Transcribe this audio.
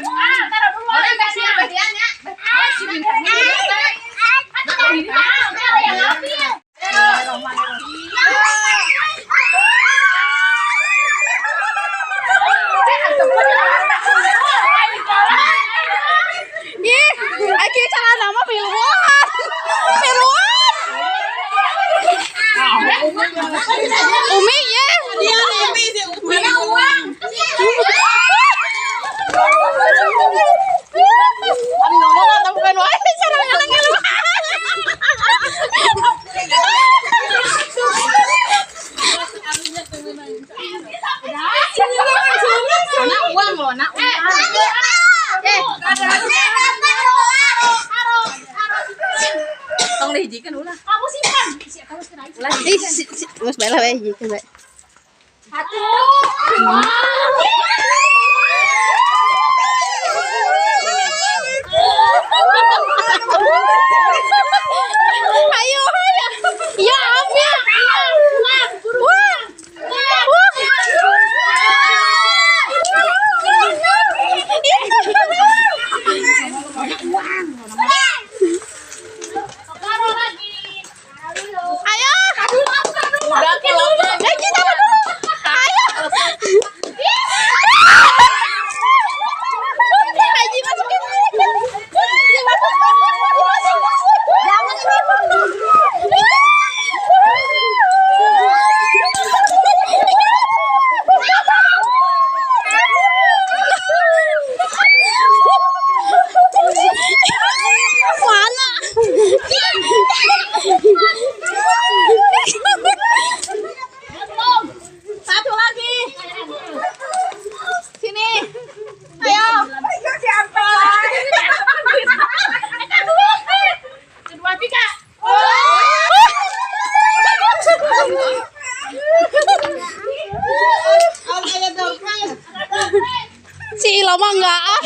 Taruh dulu. Kasih bagian ya. Ih, aki cara nama piluan. Piluan. Umi ya. Mana uang? Aduh, ngomong atau bukan wae cara ngalang-ngalang. Nak uang loh, nak uang. Tong dihijikeun ulah. Kamu simpan. Ulah. Ih, geus bae lah bae hijikeun bae. Satu. Dua. Ayo, ayo. Ya, ambil. Wah. Wah. Ayo. Udah kelopnya. Eh, kita dulu. Ayo. Haji masukin. Dimasukin. Jangan ini. Mana? Satu lagi. Sini. Ayo. Dua, tiga. Si Ila mah enggak ah.